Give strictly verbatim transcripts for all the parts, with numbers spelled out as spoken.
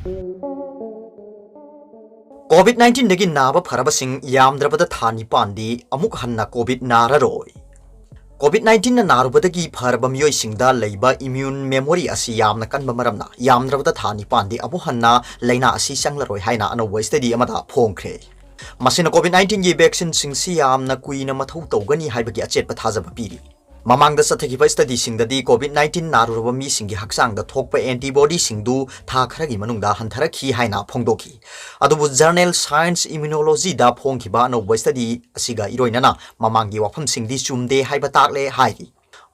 COVID nineteenꯗꯒꯤ ꯅꯥꯕ ꯐꯔꯕꯁꯤꯡ ꯌꯥꯝꯗ꯭ꯔꯕꯗ ꯊꯥ ꯅꯤꯄꯥꯟꯗꯤ ꯑꯃꯨꯛ ꯍꯟꯅ COVID ꯅꯥꯔꯔꯣꯏ꯫ COVID nineteenꯅ ꯅꯥꯔꯨꯕꯗꯒꯤ ꯐꯔꯕ ꯃꯤꯑꯣꯏꯁꯤꯡꯗ ꯂꯩꯕ immune memory ꯑꯁꯤ ꯌꯥꯝꯅ ꯀꯟꯕ ꯃꯔꯝꯅ ꯌꯥꯝꯗ꯭ꯔꯕꯗ ꯊꯥ ꯅꯤꯄꯥꯟꯗꯤ ꯑꯃꯨꯛ ꯍꯟꯅ ꯂꯥꯏꯅꯥ ꯑꯁꯤ ꯆꯪꯂꯔꯣꯏ ꯍꯥꯏꯅ ꯑꯅꯧꯕ study ꯑꯃꯗ ꯐꯣꯡꯈ꯭ꯔꯦ꯫ ꯃꯁꯤꯅ COVID nineteenꯒꯤ vaccineꯁꯤꯡꯁꯤ ꯌꯥꯝꯅ ꯀꯨꯏꯅ ꯃꯊꯧ ꯇꯧꯒꯅꯤ ꯍꯥꯏꯕꯒꯤ ꯑꯆꯦꯠꯄ ꯊꯥꯖꯕ ꯄꯤꯔꯤ꯫ ꯃꯃꯥꯡꯗ ꯆꯠꯊꯈꯤꯕ studyꯁꯤꯡꯗꯗꯤ COVID nineteen ꯅꯥꯔꯨꯔꯕ ꯃꯤꯁꯤꯡꯒꯤ ꯍꯛꯆꯥꯡꯗ ꯊꯣꯛꯄ antibodyꯁꯤꯡꯗꯨ ꯊꯥ ꯈꯔꯒꯤ ꯃꯅꯨꯡꯗ ꯍꯟꯊꯔꯛꯈꯤ ꯍꯥꯏꯅ ꯐꯣꯡꯗꯣꯛꯈꯤ꯫ ꯑꯗꯨꯕꯨ journal Science Immunologyꯗ ꯐꯣꯡꯈꯤꯕ ꯑꯅꯧꯕ study ꯑꯁꯤꯒ ꯏꯔꯣꯏꯅꯅ ꯃꯃꯥꯡꯒꯤ ꯋꯥꯐꯝꯁꯤꯡꯗꯤ ꯆꯨꯝꯗꯦ ꯍꯥꯏꯕ ꯇꯥꯛꯂꯦ ꯍꯥꯏꯔꯤ꯫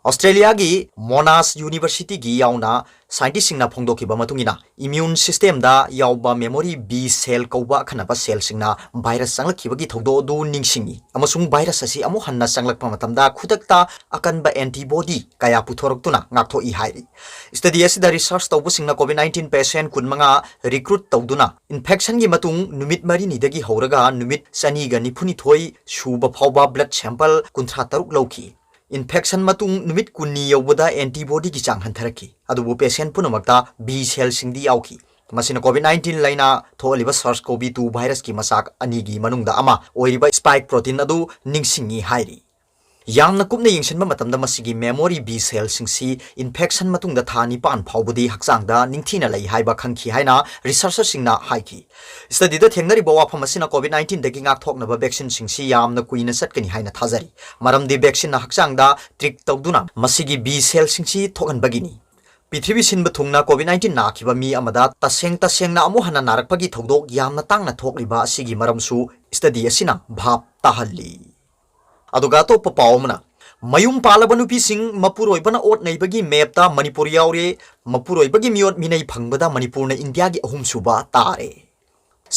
Australiaꯒꯤ Monash Universityꯒꯤ ꯌꯥꯎꯅ scientistꯁꯤꯡꯅ ꯐꯣꯡꯗꯣꯛꯈꯤꯕ ꯃꯇꯨꯡ ꯏꯟꯅ, immune systemꯗ ꯌꯥꯎꯕ memory B cell ꯀꯧꯕ ꯑꯈꯟꯅꯕ cellꯁꯤꯡꯅ virus ꯆꯪꯂꯛꯈꯤꯕꯒꯤ ꯊꯧꯗꯣꯛ ꯑꯗꯨ ꯅꯤꯡꯁꯤꯡꯏ ꯑꯃꯁꯨꯡ virus ꯑꯁꯤ ꯑꯃꯨꯛ ꯍꯟꯅ ꯆꯪꯂꯛꯄ ꯃꯇꯝꯗ ꯈꯨꯗꯛꯇ ꯑꯀꯟꯕ antibody ꯀꯌꯥ ꯄꯨꯊꯣꯔꯛꯇꯨꯅ ꯉꯥꯛꯊꯣꯛꯏ ꯍꯥꯏꯔꯤ꯫ Study ꯑꯁꯤꯗ research ꯇꯧꯕꯁꯤꯡꯅ COVID nineteen patient ꯀꯨꯟꯃꯉꯥ recruit ꯇꯧꯗꯨꯅ infectionꯒꯤ ꯃꯇꯨꯡ ꯅꯨꯃꯤꯠ ꯃꯔꯤꯅꯤꯗꯒꯤ ꯍꯧꯔꯒ ꯅꯨꯃꯤꯠ ꯆꯅꯤꯒ ꯅꯤꯐꯨꯅꯤꯊꯣꯏ ꯁꯨꯕ ꯐꯥꯎꯕ blood sample ꯀꯨꯟꯊ꯭ꯔꯥ ꯇꯔꯨꯛ ꯂꯧꯈꯤ꯫ Infection ꯃꯇꯨꯡ ꯅꯨꯃꯤꯠ ꯀꯨꯟꯅꯤ ꯌꯧꯕꯗ antibodyꯒꯤ ꯆꯥꯡ ꯍꯟꯊꯔꯛꯈꯤ, ꯑꯗꯨꯕꯨ patient ꯄꯨꯝꯅꯃꯛꯇ B cellꯁꯤꯡꯗꯤ ꯌꯥꯎꯈꯤ꯫ ꯃꯁꯤꯅ COVID nineteen ꯂꯥꯏꯅꯥ ꯊꯣꯛꯍꯜꯂꯤꯕ SARS-CoV two virusꯀꯤ ꯃꯆꯥꯛ ꯑꯅꯤꯒꯤ ꯃꯅꯨꯡꯗ ꯑꯃ ꯑꯣꯏꯔꯤꯕ spike protein ꯑꯗꯨ ꯅꯤꯡꯁꯤꯡꯏ ꯍꯥꯏꯔꯤ꯫ ꯌꯥꯝꯅ ꯀꯨꯞꯅ ꯌꯦꯡꯁꯤꯟꯕ ꯃꯇꯝꯗ ꯃꯁꯤꯒꯤ memory B cellꯁꯤꯡꯁꯤ infection ꯃꯇꯨꯡꯗ ꯊꯥ ꯅꯤꯄꯥꯟ ꯐꯥꯎꯕꯗꯤ ꯍꯛꯆꯥꯡꯗ ꯅꯤꯡꯊꯤꯅ ꯂꯩ ꯍꯥꯏꯕ ꯈꯪꯈꯤ ꯍꯥꯏꯅ researcherꯁꯤꯡꯅ ꯍꯥꯏꯈꯤ꯫ Studyꯗ ꯊꯦꯡꯅꯔꯤꯕ ꯋꯥꯐꯝ ꯑꯁꯤꯅ COVID nineteenꯗꯒꯤ ꯉꯥꯛꯊꯣꯛꯅꯕ vaccineꯁꯤꯡꯁꯤ ꯌꯥꯝꯅ ꯀꯨꯏꯅ ꯆꯠꯀꯅꯤ ꯍꯥꯏꯅ ꯊꯥꯖꯔꯤ, ꯃꯔꯝꯗꯤ vaccineꯅ ꯍꯛꯆꯥꯡꯗ trick ꯇꯧꯗꯨꯅ ꯃꯁꯤꯒꯤ B cellꯁꯤꯡꯁꯤ ꯊꯣꯛꯍꯟꯕꯒꯤꯅꯤ꯫ ꯄ꯭ꯔꯤꯊꯤꯕꯤ ꯁꯤꯟꯕ ꯊꯨꯡꯅ COVID nineteen ꯅꯥꯈꯤꯕ ꯃꯤ ꯑꯃꯗ ꯇꯁꯦꯡ ꯇꯁꯦꯡꯅ ꯑꯃꯨꯛ ꯍꯟꯅ ꯅꯥꯔꯛꯄꯒꯤ ꯊꯧꯗꯣꯛ ꯌꯥꯝꯅ ꯇꯥꯡꯅ ꯊꯣꯛꯂꯤꯕ ꯑꯁꯤꯒꯤ ꯃꯔꯝꯁꯨ study ꯑꯁꯤꯅ ꯚꯥꯞ ꯇꯥꯍꯜꯂꯤ꯫ ꯑꯗꯨꯒ ꯑꯇꯣꯞꯄ ꯄꯥꯎ ꯑꯃꯅ, ꯃꯌꯨꯝ ꯄꯥꯜꯂꯕ ꯅꯨꯄꯤꯁꯤꯡ ꯃꯄꯨꯔꯣꯏꯕꯅ ꯑꯣꯠ ꯅꯩꯕꯒꯤ mapꯇ ꯃꯅꯤꯄꯨꯔ ꯌꯥꯎꯔꯦ꯫ ꯃꯄꯨꯔꯣꯏꯕꯒꯤ ꯃꯤꯑꯣꯠ ꯃꯤꯅꯩ ꯐꯪꯕꯗ ꯃꯅꯤꯄꯨꯔꯅ ꯏꯟꯗꯤꯌꯥꯒꯤ ꯑꯍꯨꯝꯁꯨꯕ ꯇꯥꯔꯦ꯫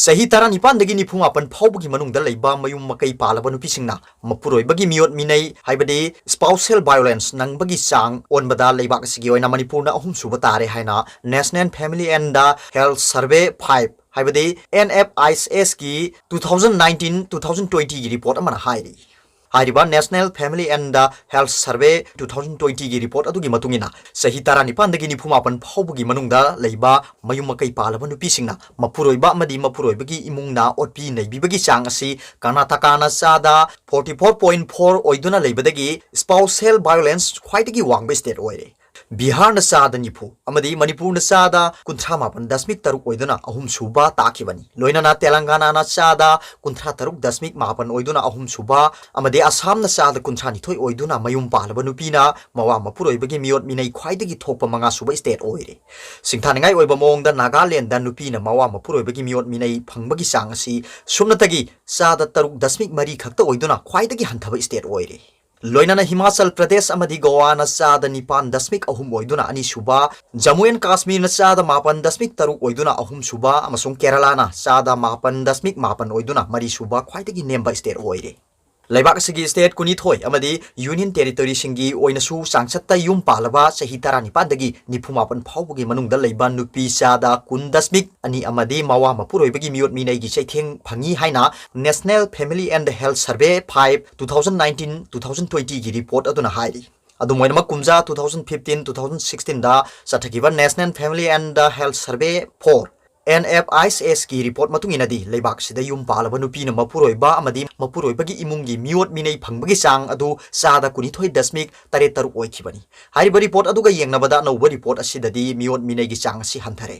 ꯆꯍꯤ ꯇꯔꯥꯅꯤꯄꯥꯟꯗꯒꯤ ꯅꯤꯐꯨ ꯃꯥꯄꯟ ꯐꯥꯎꯕꯒꯤ ꯃꯅꯨꯡꯗ ꯂꯩꯕ ꯃꯌꯨꯝ ꯃꯀꯩ ꯄꯥꯜꯂꯕ ꯅꯨꯄꯤꯁꯤꯡꯅ ꯃꯄꯨꯔꯣꯏꯕꯒꯤ ꯃꯤꯑꯣꯠ ꯃꯤꯅꯩ, ꯍꯥꯏꯕꯗꯤ spousal violence, ꯅꯪꯕꯒꯤ ꯆꯥꯡ ꯑꯣꯟꯕꯗ ꯂꯩꯕꯥꯛ ꯑꯁꯤꯒꯤ ꯑꯣꯏꯅ ꯃꯅꯤꯄꯨꯔꯅ ꯑꯍꯨꯝꯁꯨꯕ ꯇꯥꯔꯦ ꯍꯥꯏꯅ National Family and the Health Survey five, ꯍꯥꯏꯕꯗꯤ NFHSꯀꯤ two thousand nineteen two thousand twentyꯒꯤ report ꯑꯃꯅ ꯍꯥꯏꯔꯤ꯫ ꯍꯥꯏꯔꯤꯕ National Family and Health Survey two thousand twenty ꯒꯤ report ꯑꯗꯨꯒꯤ ꯃꯇꯨꯡ ꯏꯟꯅ, ꯆꯍꯤ ꯇꯔꯥꯅꯤꯄꯥꯟꯗꯒꯤ ꯅꯤꯐꯨ ꯃꯥꯄꯟ ꯐꯥꯎꯕꯒꯤ ꯃꯅꯨꯡꯗ ꯂꯩꯕ ꯃꯌꯨꯝ ꯃꯀꯩ ꯄꯥꯜꯂꯕ ꯅꯨꯄꯤꯁꯤꯡꯅ ꯃꯄꯨꯔꯣꯏꯕ ꯑꯃꯗꯤ ꯃꯄꯨꯔꯣꯏꯕꯒꯤ ꯏꯃꯨꯡꯅ ꯑꯣꯠꯄꯤ ꯅꯩꯕꯤꯕꯒꯤ ꯆꯥꯡ ꯑꯁꯤ ꯀꯔꯅꯥꯇꯀꯥꯅ ꯆꯥꯗ forty four point four ꯑꯣꯏꯗꯨꯅ ꯂꯩꯕꯗꯒꯤ spousal violence ꯈ꯭ꯋꯥꯏꯗꯒꯤ ꯋꯥꯡꯕ state ꯑꯣꯏꯔꯦ꯫ ꯕꯤꯍꯥꯔꯅ ꯆꯥꯗ ꯅꯤꯐꯨ ꯑꯃꯗꯤ ꯃꯅꯤꯄꯨꯔꯅ ꯆꯥꯗ ꯀꯨꯟꯊ꯭ꯔꯥ ꯃꯥꯄꯟ ꯗꯁꯃꯤꯛ ꯇꯔꯨꯛ ꯑꯣꯏꯗꯨꯅ ꯑꯍꯨꯝꯁꯨꯕ ꯇꯥꯈꯤꯕꯅꯤ꯫ ꯂꯣꯏꯅꯅ ꯇꯦꯂꯪꯒꯥꯅꯥꯅ ꯆꯥꯗ ꯀꯨꯟꯊ꯭ꯔꯥ ꯇꯔꯨꯛ ꯗꯁꯃꯤꯛ ꯃꯥꯄꯟ ꯑꯣꯏꯗꯨꯅ ꯑꯍꯨꯝꯁꯨꯕ ꯑꯃꯗꯤ ꯑꯁꯥꯝꯅ ꯆꯥꯗ ꯀꯨꯟꯊ꯭ꯔꯥ ꯅꯤꯊꯣꯏ ꯑꯣꯏꯗꯨꯅ ꯃꯌꯨꯝ ꯄꯥꯜꯂꯕ ꯅꯨꯄꯤꯅ ꯃꯋꯥ ꯃꯄꯨꯔꯣꯏꯕꯒꯤ ꯃꯤꯑꯣꯠ ꯃꯤꯅꯩ ꯈ꯭ꯋꯥꯏꯗꯒꯤ ꯊꯣꯛꯄ ꯃꯉꯥꯁꯨꯕ state ꯑꯣꯏꯔꯦ꯫ ꯁꯤꯡꯊꯥꯅꯤꯡꯉꯥꯏ ꯑꯣꯏꯕ ꯃꯑꯣꯡꯗ ꯅꯥꯒꯥꯂꯦꯟꯗ ꯅꯨꯄꯤꯅ ꯃꯋꯥ ꯃꯄꯨꯔꯣꯏꯕꯒꯤ ꯃꯤꯑꯣꯠ ꯃꯤꯅꯩ ꯐꯪꯕꯒꯤ ꯆꯥꯡ ꯑꯁꯤ ꯁꯨꯞꯅꯇꯒꯤ ꯆꯥꯗ ꯇꯔꯨꯛ ꯗꯁꯃꯤꯛ ꯃꯔꯤ ꯈꯛꯇ ꯑꯣꯏꯗꯨꯅ ꯈ꯭ꯋꯥꯏꯗꯒꯤ ꯍꯟꯊꯕ state ꯑꯣꯏꯔꯦ꯫ ꯂꯣꯏꯅꯅ ꯍꯤꯃꯥꯆꯜ ꯄ꯭ꯔꯗꯦꯁ ꯑꯃꯗꯤ ꯒꯣꯋꯥꯅ ꯆꯥꯗ ꯅꯤꯄꯥꯟ ꯗꯁꯃꯤꯛ ꯑꯍꯨꯝ ꯑꯣꯏꯗꯨꯅ ꯑꯅꯤꯁꯨꯕ, ꯖꯝꯃꯨ ꯑꯦꯟ ꯀꯥꯁꯃꯤꯔꯅ ꯆꯥꯗ ꯃꯥꯄꯟ ꯗꯁꯃꯤꯛ ꯇꯔꯨꯛ ꯑꯣꯏꯗꯨꯅ ꯑꯍꯨꯝꯁꯨꯕ ꯑꯃꯁꯨꯡ ꯀꯦꯔꯂꯥꯅ ꯆꯥꯗ ꯃꯥꯄꯟ ꯗꯁꯃꯤꯛ ꯃꯥꯄꯟ ꯑꯣꯏꯗꯨꯅ ꯃꯔꯤꯁꯨꯕ ꯈ꯭ꯋꯥꯏꯗꯒꯤ ꯅꯦꯝꯕ state ꯑꯣꯏꯔꯦ꯫ ꯂꯩꯕꯥꯛ ꯑꯁꯤꯒꯤ state ꯀꯨꯟꯅꯤꯊꯣꯏ ꯑꯃꯗꯤ union territoryꯁꯤꯡꯒꯤ ꯑꯣꯏꯅꯁꯨ ꯆꯥꯡꯆꯠꯇ ꯌꯨꯝ ꯄꯥꯜꯂꯕ ꯆꯍꯤ ꯇꯔꯥꯅꯤꯄꯥꯟꯗꯒꯤ ꯅꯤꯐꯨ ꯃꯥꯄꯟ ꯐꯥꯎꯕꯒꯤ ꯃꯅꯨꯡꯗ ꯂꯩꯕ ꯅꯨꯄꯤ ꯆꯥꯗ ꯀꯨꯟ ꯗꯁꯃꯤꯛ ꯑꯅꯤ ꯑꯃꯗꯤ ꯃꯋꯥ ꯃꯄꯨꯔꯣꯏꯕꯒꯤ ꯃꯤꯑꯣꯠ ꯃꯤꯅꯩꯒꯤ ꯆꯩꯊꯦꯡ ꯐꯪꯉꯤ ꯍꯥꯏꯅ National Family and Health Survey five two thousand nineteen two thousand twenty ꯒꯤ report ꯑꯗꯨꯅ ꯍꯥꯏꯔꯤ꯫ ꯑꯗꯨꯝ ꯑꯣꯏꯅꯃꯛ, ꯀꯨꯝꯖꯥ two thousand fifteen two thousand sixteenꯗ ꯆꯠꯊꯈꯤꯕ National Family and Health Survey four, NFHS ꯀꯤ report ꯃꯇꯨꯡ ꯏꯟꯅꯗꯤ, ꯂꯩꯕꯥꯛꯁꯤꯗ ꯌꯨꯝ ꯄꯥꯜꯂꯕ ꯅꯨꯄꯤꯅ ꯃꯄꯨꯔꯣꯏꯕ ꯑꯃꯗꯤ ꯃꯄꯨꯔꯣꯏꯕꯒꯤ ꯏꯃꯨꯡꯒꯤ ꯃꯤꯑꯣꯠ ꯃꯤꯅꯩ ꯐꯪꯕꯒꯤ ꯆꯥꯡ ꯑꯗꯨ ꯆꯥꯗ ꯀꯨꯟꯅꯤꯊꯣꯏ ꯗꯁꯃꯤꯛ ꯇꯔꯦꯠ ꯇꯔꯨꯛ ꯑꯣꯏꯈꯤꯕꯅꯤ꯫ ꯍꯥꯏꯔꯤꯕ report ꯑꯗꯨꯒ ꯌꯦꯡꯅꯕꯗ, ꯑꯅꯧꯕ report ꯑꯁꯤꯗꯗꯤ ꯃꯤꯑꯣꯠ ꯃꯤꯅꯩꯒꯤ ꯆꯥꯡ ꯑꯁꯤ ꯍꯟꯊꯔꯦ꯫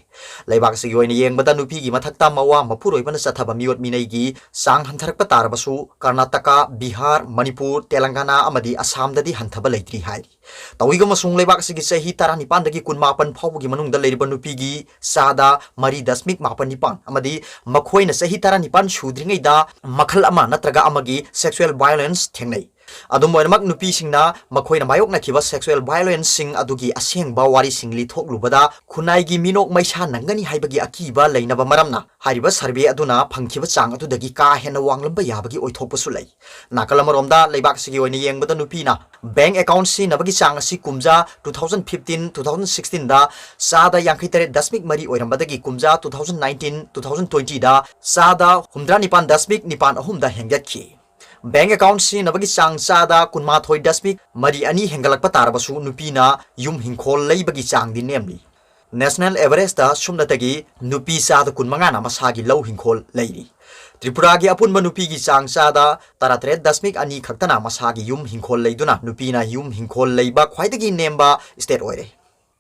ꯂꯩꯕꯥꯛ ꯑꯁꯤꯒꯤ ꯑꯣꯏꯅ ꯌꯦꯡꯕꯗ, ꯅꯨꯄꯤꯒꯤ ꯃꯊꯛꯇ ꯃꯋꯥ ꯃꯄꯨꯔꯣꯏꯕꯅ ꯆꯠꯊꯕ ꯃꯤꯑꯣꯠ ꯃꯤꯅꯩꯒꯤ ꯆꯥꯡ ꯍꯟꯊꯔꯛꯄ ꯇꯥꯔꯕꯁꯨ, ꯀꯔꯅꯥꯇꯀꯥ, ꯕꯤꯍꯥꯔ, ꯃꯅꯤꯄꯨꯔ, ꯇꯦꯂꯪꯒꯥꯅꯥ ꯑꯃꯗꯤ ꯑꯁꯥꯝꯗꯗꯤ ꯍꯟꯊꯕ ꯂꯩꯇ꯭ꯔꯤ ꯍꯥꯏꯔꯤ꯫ ꯇꯧꯏꯒꯨꯝꯕꯁꯨꯡ, ꯂꯩꯕꯥꯛ ꯑꯁꯤꯒꯤ ꯆꯍꯤ ꯇꯔꯥꯅꯤꯄꯥꯟꯗꯒꯤ ꯀꯨꯟꯃꯥꯄꯟ ꯐꯥꯎꯕꯒꯤ ꯃꯅꯨꯡꯗ ꯂꯩꯔꯤꯕ ꯅꯨꯄꯤꯒꯤ ꯆꯥꯗ ꯃꯔꯤ ꯗꯁꯃꯤꯛ ꯃꯥꯄꯟ ꯅꯤꯄꯥꯟ ꯑꯃꯗꯤ ꯃꯈꯣꯏꯅ ꯆꯍꯤ ꯇꯔꯥꯅꯤꯄꯥꯟ ꯁꯨꯗ꯭ꯔꯤꯉꯩꯗ ꯃꯈꯜ ꯑꯃ ꯅꯠꯇ꯭ꯔꯒ ꯑꯃꯒꯤ sexual violence ꯊꯦꯡꯅꯩ꯫ ꯑꯗꯨꯝ ꯑꯣꯏꯅꯃꯛ, ꯅꯨꯄꯤꯁꯤꯡꯅ ꯃꯈꯣꯏꯅ ꯃꯥꯌꯣꯛꯅꯈꯤꯕ sexual violenceꯁꯤꯡ ꯑꯗꯨꯒꯤ ꯑꯁꯦꯡꯕ ꯋꯥꯔꯤꯁꯤꯡ ꯂꯤꯊꯣꯛꯂꯨꯕꯗ ꯈꯨꯟꯅꯥꯏꯒꯤ ꯃꯤꯅꯣꯛ ꯃꯩꯁꯥ ꯅꯪꯒꯅꯤ ꯍꯥꯏꯕꯒꯤ ꯑꯀꯤꯕ ꯂꯩꯅꯕ ꯃꯔꯝꯅ, ꯍꯥꯏꯔꯤꯕ survey ꯑꯗꯨꯅ ꯐꯪꯈꯤꯕ ꯆꯥꯡ ꯑꯗꯨꯗꯒꯤ ꯀꯥ ꯍꯦꯟꯅ ꯋꯥꯡꯂꯝꯕ ꯌꯥꯕꯒꯤ ꯑꯣꯏꯊꯣꯛꯄꯁꯨ ꯂꯩ꯫ ꯅꯥꯀꯜ ꯑꯃꯔꯣꯝꯗ, ꯂꯩꯕꯥꯛ ꯑꯁꯤꯒꯤ ꯑꯣꯏꯅ ꯌꯦꯡꯕꯗ, ꯅꯨꯄꯤꯅ bank account ꯁꯤꯖꯤꯟꯅꯕꯒꯤ ꯆꯥꯡ ꯑꯁꯤ ꯀꯨꯝꯖꯥ two thousand fifteen two thousand sixteenꯗ ꯆꯥꯗ ꯌꯥꯡꯈꯩ ꯇꯔꯦꯠ ꯗꯁꯃꯤꯛ ꯃꯔꯤ ꯑꯣꯏꯔꯝꯕꯗꯒꯤ ꯀꯨꯝꯖꯥ two thousand nineteen two thousand twentyꯗ ꯆꯥꯗ ꯍꯨꯝꯗ꯭ꯔꯥ ꯅꯤꯄꯥꯟ ꯗꯁꯃꯤꯛ ꯅꯤꯄꯥꯟ ꯑꯍꯨꯝꯗ ꯍꯦꯟꯒꯠꯈꯤ꯫ Bank account ꯁꯤꯖꯤꯟꯅꯕꯒꯤ ꯆꯥꯡ ꯆꯥꯗ ꯀꯨꯟꯃꯥꯊꯣꯏ ꯗꯁꯃꯤꯛ ꯃꯔꯤ ꯑꯅꯤ ꯍꯦꯟꯒꯠꯂꯛꯄ ꯇꯥꯔꯕꯁꯨ ꯅꯨꯄꯤꯅ ꯌꯨꯝ ꯍꯤꯡꯈꯣꯜ ꯂꯩꯕꯒꯤ ꯆꯥꯡꯗꯤ ꯅꯦꯝꯂꯤ꯫ National average ꯇ ꯁꯨꯞꯅꯇꯒꯤ ꯅꯨꯄꯤ ꯆꯥꯗ ꯀꯨꯟꯃꯉꯥꯅ ꯃꯁꯥꯒꯤ ꯂꯧ ꯍꯤꯡꯈꯣꯜ ꯂꯩꯔꯤ꯫ ꯇ꯭ꯔꯤꯄꯨꯔꯥꯒꯤ ꯑꯄꯨꯟꯕ ꯅꯨꯄꯤꯒꯤ ꯆꯥꯡ ꯆꯥꯗ ꯇꯔꯥꯇꯔꯦꯠ ꯗꯁꯃꯤꯛ ꯑꯅꯤ ꯈꯛꯇꯅ ꯃꯁꯥꯒꯤ ꯌꯨꯝ ꯍꯤꯡꯈꯣꯜ ꯂꯩꯗꯨꯅ ꯅꯨꯄꯤꯅ ꯌꯨꯝ ꯍꯤꯡꯈꯣꯜ ꯂꯩꯕ ꯈ꯭ꯋꯥꯏꯗꯒꯤ ꯅꯦꯝꯕ state ꯑꯣꯏꯔꯦ꯫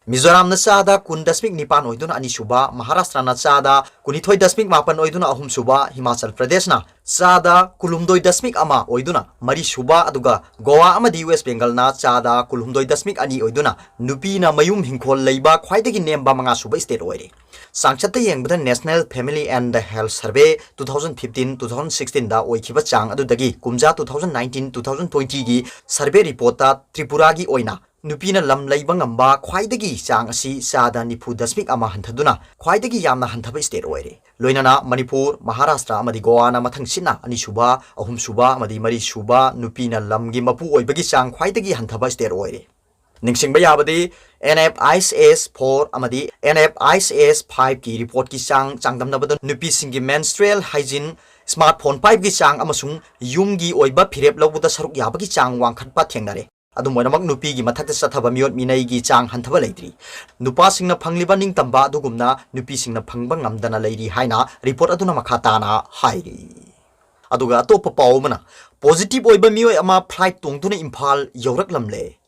ꯃꯤꯖꯣꯔꯥꯝꯅ ꯆꯥꯗ ꯀꯨꯟ ꯗꯁꯃꯤꯛ ꯅꯤꯄꯥꯟ ꯑꯣꯏꯗꯨꯅ ꯑꯅꯤꯁꯨꯕ, ꯃꯍꯥꯔꯥꯁꯇ꯭ꯔꯅ ꯆꯥꯗ ꯀꯨꯟꯅꯤꯊꯣꯏ ꯗꯁꯃꯤꯛ ꯃꯥꯄꯟ ꯑꯣꯏꯗꯨꯅ ꯑꯍꯨꯝꯁꯨꯕ, ꯍꯤꯃꯥꯆꯜ ꯄ꯭ꯔꯗꯦꯁꯅ ꯆꯥꯗ ꯀꯨꯟꯍꯨꯝꯗꯣꯏ ꯗꯁꯃꯤꯛ ꯑꯃ ꯑꯣꯏꯗꯨꯅ ꯃꯔꯤꯁꯨꯕ, ꯑꯗꯨꯒ ꯒꯣꯋꯥ ꯑꯃꯗꯤ ꯋꯦꯁ ꯕꯦꯡꯒꯜꯅ ꯆꯥꯗ ꯀꯨꯟꯍꯨꯝꯗꯣꯏ ꯗꯁꯃꯤꯛ ꯑꯅꯤ ꯑꯣꯏꯗꯨꯅ ꯅꯨꯄꯤꯅ ꯃꯌꯨꯝ ꯍꯤꯡꯈꯣꯜ ꯂꯩꯕ ꯈ꯭ꯋꯥꯏꯗꯒꯤ ꯅꯦꯝꯕ ꯃꯉꯥꯁꯨꯕ state ꯑꯣꯏꯔꯦ꯫ ꯆꯥꯡꯆꯠꯇ ꯌꯦꯡꯕꯗ National Family and Health Survey two thousand fifteen two thousand sixteen ꯗ ꯑꯣꯏꯈꯤꯕ ꯆꯥꯡ ꯑꯗꯨꯗꯒꯤ ꯀꯨꯝꯖꯥ two thousand nineteen two thousand twenty ꯒꯤ survey report ꯇ ꯇ꯭ꯔꯤꯄꯨꯔꯥꯒꯤ ꯑꯣꯏꯅ ꯅꯨꯄꯤꯅ ꯂꯝ ꯂꯩꯕ ꯉꯝꯕ ꯈ꯭ꯋꯥꯏꯗꯒꯤ ꯆꯥꯡ ꯑꯁꯤ ꯆꯥꯗ ꯅꯤꯐꯨ ꯗꯁꯃꯤꯛ ꯑꯃ ꯍꯟꯊꯗꯨꯅ ꯈ꯭ꯋꯥꯏꯗꯒꯤ ꯌꯥꯝꯅ ꯍꯟꯊꯕ state ꯑꯣꯏꯔꯦ꯫ ꯂꯣꯏꯅꯅ ꯃꯅꯤꯄꯨꯔ, ꯃꯍꯥꯔꯥꯁꯇ꯭ꯔ ꯑꯃꯗꯤ ꯒꯣꯋꯥꯅ ꯃꯊꯪ ꯁꯤꯠꯅ ꯑꯅꯤꯁꯨꯕ, ꯑꯍꯨꯝꯁꯨꯕ ꯑꯃꯗꯤ ꯃꯔꯤꯁꯨꯕ ꯅꯨꯄꯤꯅ ꯂꯝꯒꯤ ꯃꯄꯨ ꯑꯣꯏꯕꯒꯤ ꯆꯥꯡ ꯈ꯭ꯋꯥꯏꯗꯒꯤ ꯍꯟꯊꯕ state ꯑꯣꯏꯔꯦ꯫ ꯅꯤꯡꯁꯤꯡꯕ ꯌꯥꯕꯗꯤ, N F I C S four ꯑꯃꯗꯤ N F I C S five ꯀꯤ report ꯀꯤ ꯆꯥꯡ ꯆꯥꯡꯗꯝꯅꯕꯗ ꯅꯨꯄꯤꯁꯤꯡꯒꯤ menstrual hygiene, smartphone ꯄꯥꯏꯕꯒꯤ ꯆꯥꯡ ꯑꯃꯁꯨꯡ ꯌꯨꯝꯒꯤ ꯑꯣꯏꯕ ꯐꯤꯔꯦꯞ ꯂꯧꯕꯗ ꯁꯔꯨꯛ ꯌꯥꯕꯒꯤ ꯆꯥꯡ ꯋꯥꯡꯈꯠꯄ ꯊꯦꯡꯅꯔꯦ꯫ ꯑꯗꯨꯝ ꯑꯣꯏꯅꯃꯛ, ꯅꯨꯄꯤꯒꯤ ꯃꯊꯛꯇ ꯆꯠꯊꯕ ꯃꯤꯑꯣꯠ ꯃꯤꯅꯩꯒꯤ ꯆꯥꯡ ꯍꯟꯊꯕ ꯂꯩꯇ꯭ꯔꯤ꯫ ꯅꯨꯄꯥꯁꯤꯡꯅ ꯐꯪꯂꯤꯕ ꯅꯤꯡꯇꯝꯕ ꯑꯗꯨꯒꯨꯝꯅ ꯅꯨꯄꯤꯁꯤꯡꯅ ꯐꯪꯕ ꯉꯝꯗꯅ ꯂꯩꯔꯤ ꯍꯥꯏꯅ report ꯑꯗꯨꯅ ꯃꯈꯥ ꯇꯥꯅ ꯍꯥꯏꯔꯤ꯫ ꯑꯗꯨꯒ ꯑꯇꯣꯞꯄ ꯄꯥꯎ ꯑꯃꯅ, positive ꯑꯣꯏꯕ ꯃꯤꯑꯣꯏ ꯑꯃ flight ꯇꯣꯡꯗꯨꯅ ꯏꯝꯐꯥꯜ ꯌꯧꯔꯛꯂꯝꯂꯦ꯫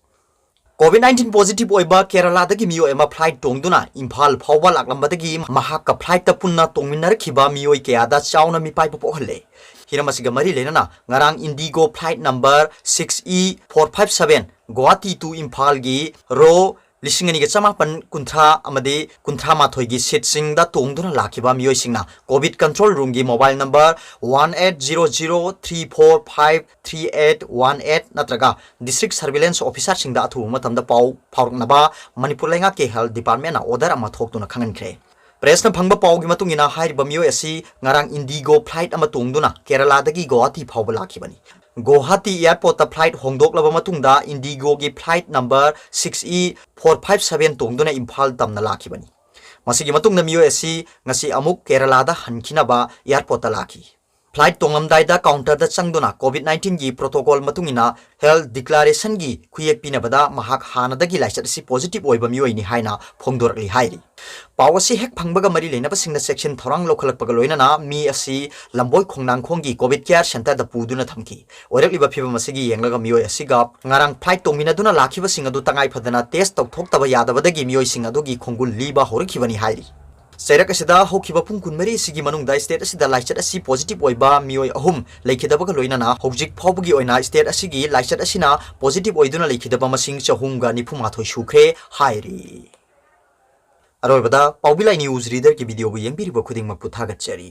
COVID nineteen positive ꯑꯣꯏꯕ ꯀꯦꯔꯂꯥꯗꯒꯤ ꯃꯤꯑꯣꯏ ꯑꯃ flight ꯇꯣꯡꯗꯨꯅ ꯏꯝꯐꯥꯜ ꯐꯥꯎꯕ ꯂꯥꯛꯂꯝꯕꯗꯒꯤ ꯃꯍꯥꯛꯀ flight ꯇ ꯄꯨꯟꯅ ꯇꯣꯡꯃꯤꯟꯅꯔꯛꯈꯤꯕ ꯃꯤꯑꯣꯏ ꯀꯌꯥꯗ ꯆꯥꯎꯅ ꯃꯤꯄꯥꯏꯕ ꯄꯣꯛꯍꯜꯂꯦ꯫ ꯍꯤꯔꯝ ꯑꯁꯤꯒ ꯃꯔꯤ ꯂꯩꯅꯅ ꯉꯔꯥꯡ IndiGo flight number six E four five seven Guwahati to ꯏꯝꯐꯥꯜꯒꯤ ꯔꯣ ꯂꯤꯁꯤꯡ ꯑꯅꯤꯒ ꯆꯃꯥꯄꯟ ꯀꯨꯟꯊ꯭ꯔꯥ ꯑꯃꯗꯤ ꯀꯨꯟꯊ꯭ꯔꯥ ꯃꯥꯊꯣꯏꯒꯤ seat ꯁꯤꯡꯗ ꯇꯣꯡꯗꯨꯅ ꯂꯥꯛꯈꯤꯕ ꯃꯤꯑꯣꯏꯁꯤꯡꯅ COVID control room ꯒꯤ mobile number one eight zero zero three four five three eight one eight ꯅꯠꯇ꯭ꯔꯒ district surveillance officer ꯁꯤꯡꯗ ꯑꯊꯨꯕ ꯃꯇꯝꯗ ꯄꯥꯎ ꯐꯥꯎꯔꯛꯅꯕ ꯃꯅꯤꯄꯨꯔ ꯂꯩꯉꯥꯛꯀꯤ health department ꯅ order ꯑꯃ ꯊꯣꯛꯇꯨꯅ ꯈꯪꯍꯟꯈ꯭ꯔꯦ꯫ Press ꯅ ꯐꯪꯕ ꯄꯥꯎꯒꯤ ꯃꯇꯨꯡ ꯏꯟꯅ, ꯍꯥꯏꯔꯤꯕ ꯃꯤꯑꯣꯏ ꯑꯁꯤ ꯉꯔꯥꯡ IndiGo flight ꯑꯃ ꯇꯣꯡꯗꯨꯅ ꯀꯦꯔꯂꯥꯗꯒꯤ ꯒꯨꯋꯥꯍꯥꯇꯤ ꯐꯥꯎꯕ ꯂꯥꯛꯈꯤꯕꯅꯤ꯫ ꯒꯨꯋꯥꯍꯥꯇꯤ airport ꯇ flight ꯍꯣꯡꯗꯣꯛꯂꯕ ꯃꯇꯨꯡꯗ IndiGo ꯒꯤ flight number six E four five seven ꯇꯣꯡꯗꯨꯅ ꯏꯝꯐꯥꯜ ꯇꯝꯅ ꯂꯥꯛꯈꯤꯕꯅꯤ꯫ ꯃꯁꯤꯒꯤ ꯃꯇꯨꯡꯗ ꯃꯤꯑꯣꯏ ꯑꯁꯤ ꯉꯁꯤ ꯑꯃꯨꯛ ꯀꯦꯔꯂꯥꯗ ꯍꯟꯈꯤꯅꯕ airport ꯇ ꯂꯥꯛꯈꯤ꯫ Flight ꯇꯣꯡꯂꯝꯗꯥꯏꯗ counter ꯗ ꯆꯪꯗꯨꯅ COVID nineteen ꯒꯤ protocol ꯃꯇꯨꯡ ꯏꯟꯅ health declaration ꯒꯤ ꯈꯨꯌꯦꯛ ꯄꯤꯅꯕꯗ ꯃꯍꯥꯛ ꯍꯥꯟꯅꯗꯒꯤ ꯂꯥꯏꯆꯠ ꯑꯁꯤ positive ꯑꯣꯏꯕ ꯃꯤꯑꯣꯏꯅꯤ ꯍꯥꯏꯅ ꯐꯣꯡꯗꯣꯔꯛꯂꯤ ꯍꯥꯏꯔꯤ꯫ ꯄꯥꯎ ꯑꯁꯤ ꯍꯦꯛ ꯐꯪꯕꯒ ꯃꯔꯤ ꯂꯩꯅꯕꯁꯤꯡꯅ ꯆꯦꯛꯁꯤꯟ ꯊꯧꯔꯥꯡ ꯂꯧꯈꯠꯂꯛꯄꯒ ꯂꯣꯏꯅꯅ ꯃꯤ ꯑꯁꯤ ꯂꯝꯕꯣꯏ ꯈꯣꯡꯅꯥꯡꯈꯣꯡꯒꯤ COVID care center ꯗ ꯄꯨꯗꯨꯅ ꯊꯝꯈꯤ꯫ ꯑꯣꯏꯔꯛꯂꯤꯕ ꯐꯤꯕꯝ ꯑꯁꯤꯒꯤ ꯌꯦꯡꯂꯒ ꯃꯤꯑꯣꯏ ꯑꯁꯤꯒ ꯉꯔꯥꯡ flight ꯇꯣꯡꯃꯤꯟꯅꯗꯨꯅ ꯂꯥꯛꯈꯤꯕꯁꯤꯡ ꯑꯗꯨ ꯇꯉꯥꯏ ꯐꯗꯅ test ꯇꯧꯊꯣꯛꯇꯕ ꯌꯥꯗꯕꯗꯒꯤ ꯃꯤꯑꯣꯏꯁꯤꯡ ꯑꯗꯨꯒꯤ ꯈꯣꯡꯒꯨꯜ ꯂꯤꯕ ꯍꯧꯔꯛꯈꯤꯕꯅꯤ ꯍꯥꯏꯔꯤ꯫ ꯆꯩꯔꯛ ꯑꯁꯤꯗ ꯍꯧꯈꯤꯕ ꯄꯨꯡ ꯀꯨꯟꯃꯔꯤ ꯑꯁꯤꯒꯤ ꯃꯅꯨꯡꯗ state ꯑꯁꯤꯗ ꯂꯥꯏꯆꯠ ꯑꯁꯤ positive ꯑꯣꯏꯕ ꯃꯤꯑꯣꯏ ꯑꯍꯨꯝ ꯂꯩꯈꯤꯗꯕꯒ ꯂꯣꯏꯅꯅ ꯍꯧꯖꯤꯛ ꯐꯥꯎꯕꯒꯤ ꯑꯣꯏꯅ state ꯑꯁꯤꯒꯤ ꯂꯥꯏꯆꯠ ꯑꯁꯤꯅ positive ꯑꯣꯏꯗꯨꯅ ꯂꯩꯈꯤꯗꯕ ꯃꯁꯤꯡ ꯆꯍꯨꯝꯒ ꯅꯤꯐꯨ ꯃꯥꯊꯣꯏ ꯁꯨꯈ꯭ꯔꯦ ꯍꯥꯏꯔꯤ꯫ ꯑꯔꯣꯏꯕꯗ ꯄꯥꯎꯕꯤꯂꯥꯏ news reader ꯒꯤ video ꯕꯨ ꯌꯦꯡꯕꯤꯔꯤꯕ ꯈꯨꯗꯤꯡꯃꯛꯄꯨ ꯊꯥꯒꯠꯆꯔꯤ꯫